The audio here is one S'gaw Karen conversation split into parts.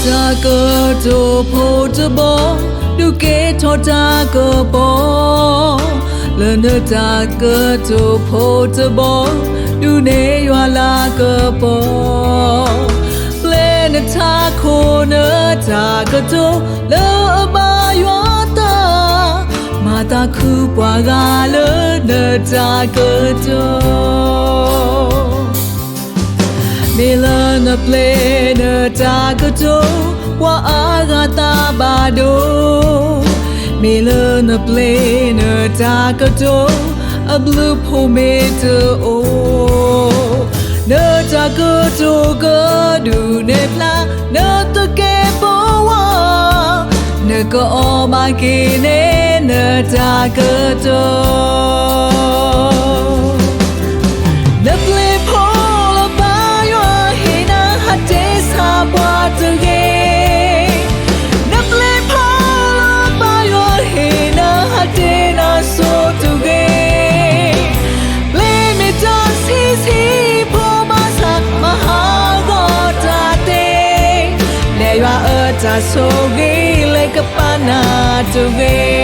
တၢ်ကတိၤဖိတဘီ, ဒုးကဲထီၣ်တၢ်ကပီၤ, လၢနတၢ်ကတိၤဖိတဘီ, ဒုးနဲၣ်ယွၤလၤကပီၤ, ပျဲနထးခိၣ်နတၢ်ကတိၤ လၢအဘၣ်ယွၤသး, မၤသးခုပှၤဂၤလၢနတၢ်ကတိၤ မ့ၢ်လၢနပျဲနတၢ်ကတိၤ ပှၤအါဂၤသးဘၣ်ဒိ, မ့ၢ်လၢနပျဲနတၢ်ကတိၤ အဘျုးဖိမ့ၢ်တအိၣ်, နတၢ်ကတိၤကဒုးနဲၣ်ဖျါ နသကဲးပဝး, နကအီၣ်ဘၣ်က့ၤန့ၢ်နတၢ်ကတိၤ နပျဲၢ်ဖိလၢပၢ်ယွၤဟ့ၣ်နၤ ဟးတဲဆါပှၤတဂ့ၤ, နပျဲၢ်ဖိလၢပၢ်ယွၤဟ့ၣ်နၤ ဟးတဲနၤဆိတဂ့ၤ, ပျဲၢ်မ့ၢ်တၢ်ဆံးဆံး ဖိမၤဆါ မၤဟးဂီၤတၢ်သ့, လဲၤယွၤအတၢ်ဆိၣ်ဂ့ၤ လဲၤကပၤနၤတဂ့ၤ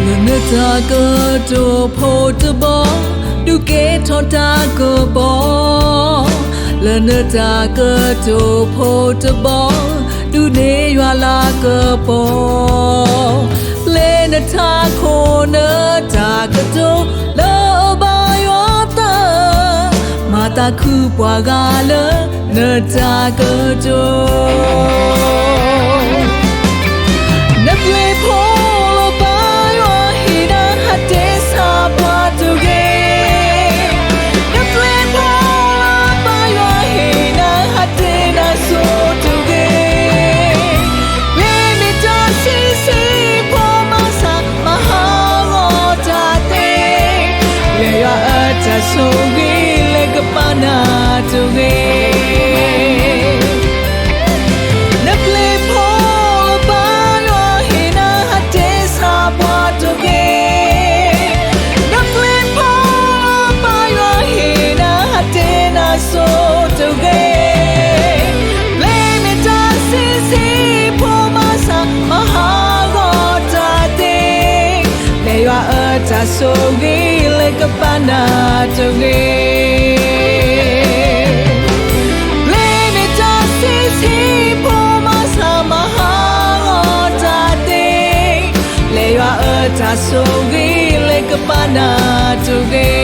လၢနတၢ်ကတိၤဖိတဘီ, ဒုးကဲထီၣ်တၢ်ကပီၤ, လၢနတၢ်ကတိၤဖိတဘီ, ဒုးနဲၣ်ယွၤလၤကပီၤ, ပျဲနထးခိၣ်နတၢ်ကတိၤ လၢအဘၣ်ယွၤသး, မၤသးခုပှၤဂၤလၢနတၢ်ကတိၤ နပျဲၢ်ဖိလၢပၢ်ယွၤဟ့ၣ်နၤ ဟးတဲဆါပှၤတဂ့ၤ, နပျဲၢ်ဖိလၢပၢ်ယွၤဟ့ၣ်နၤ ဟးတဲနၤဆိတဂ့ၤ, ပျဲၢ်မ့ၢ်တၢ်ဆံးဆံး ဖိမၤဆါ မၤဟးဂီၤတၢ်သ့, လဲၤယွၤအတၢ်ဆိၣ်ဂ့ၤ လဲၤကပၤနၤတဂ့ၤ နပျဲၢ်ဖိလၢပၢ်ယွၤဟ့ၣ်နၤ ဟးတဲဆါပှၤတဂ့ၤ, နပျဲၢ်ဖိလၢပၢ်ယွၤဟ့ၣ်နၤ ဟးတဲနၤဆိတဂ့ၤ, ပျဲၢ်မ့ၢ်တၢ်ဆံးဆံး ဖိမၤဆါ မၤဟးဂီၤတၢ်သ့, လဲၤယွၤအတၢ်ဆိၣ်ဂ့ၤ လဲၤကပၤနၤတဂ့ၤ ပျဲၢ်မ့ၢ်တၢ်ဆံးဆံး ဖိမၤဆါ မၤဟးဂီၤတၢ်သ့, လဲၤယွၤအတၢ်ဆိၣ်ဂ့ၤ လဲၤကပၤနၤတဂ့ၤ